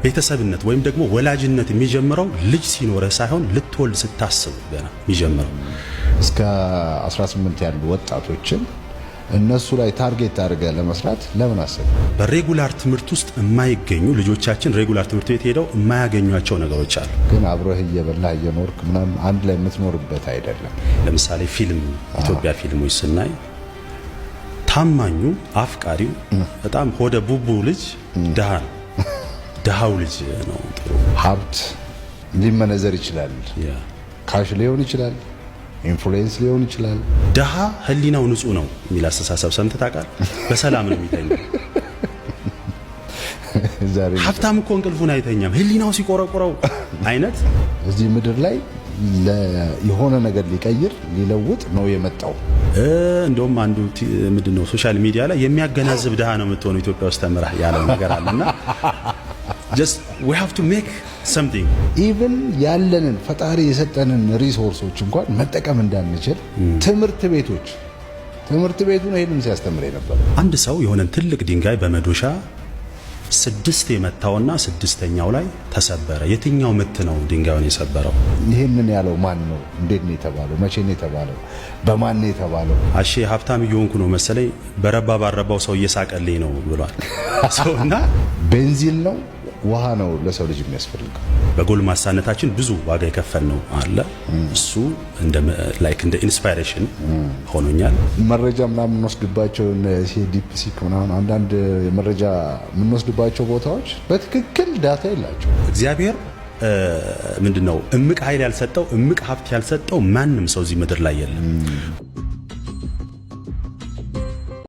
ቤተሰብነት ወይም ደግሞ ወላጅነት የሚጀምረው ልጅ ሲኖርህ ሳይሆን ልትወልድ ስታስብ ገና የሚጀምረው። እስከ 18 ያሉ ወጣቶችን እነሱ ላይ target አድርገህ ለመስራት ለምን አሰብክ? በ regular ትምህርት ውስጥ የማይገኙ፣ ልጆቻችን regular ትምህርት ቤት ሄደው የማያገኟቸው ነገሮች አሉ። ግን አብረህ እየበላህ እየኖርክ ምናምን አንድ ላይ የምትኖርበት አይደለም። ለምሳሌ ፊልም፣ ኢትዮጵያ ፊልሞች ስናይ ታማኙ፣ አፍቃሪው፣ በጣም ሆደ ቡቡ ልጅ ድሃ ነው። ድሃው ልጅ ነው ጥሩ። ሀብት ሊመነዘር ይችላል። Cash ሊሆን ይችላል፣ influence ሊሆን ይችላል። ድሃ ህሊናው ንጹህ ነው የሚል አስተሳሰብ ሰምተህ ታውቃለህ? በሰላም ነው የሚተኛው። ዛሬ ሀብታም እኮ እንቅልፉን አይተኛም፣ ህሊናው ሲቆረቁረው አይነት። እዚህ ምድር ላይ የሆነ ነገር ሊቀይር ሊለውጥ ነው የመጣው። እንደውም አንዱ ምንድን ነው social media ላይ የሚያገናዝብ ድሃ ነው የምትሆነው ኢትዮጵያ ውስጥ ተምረህ ያለው ነገር አለና just we have to make something። Even ያለንን ፈጣሪ የሰጠንን resource ኦች እንኳን መጠቀም እንዳንችል ትምህርት ቤቶች፣ ትምህርት ቤቱ ነው ይሄንን ሲያስተምር የነበረው። አንድ ሰው የሆነን ትልቅ ድንጋይ በመዶሻ ስድስት የመታውና ስድስተኛው ላይ ተሰበረ። የትኛው ምት ነው ድንጋዩን የሰበረው? ይህንን ያለው ማን ነው? እንዴት ነው የተባለው? መቼ ነው የተባለው? በማን ነው የተባለው? አሼ ሀብታም እየሆንኩ ነው መሰለኝ፣ በረባ ባረባው ሰው እየሳቀልኝ ነው ብሏል ሰው እና ቤንዚን ነው ውሃ ነው ለሰው ልጅ የሚያስፈልገው? በጎልማሳነታችን ብዙ ዋጋ የከፈልነው አለ። እሱ እንደ like እንደ inspiration ሆኖኛል። መረጃ ምናምን የምንወስድባቸው DeepSeek ምናምን አንዳንድ መረጃ የምንወስድባቸው ቦታዎች በትክክል data የላቸው። እግዚአብሔር ምንድነው እምቅ ኃይል ያልሰጠው፣ እምቅ ሀብት ያልሰጠው ማንም ሰው እዚህ ምድር ላይ የለም።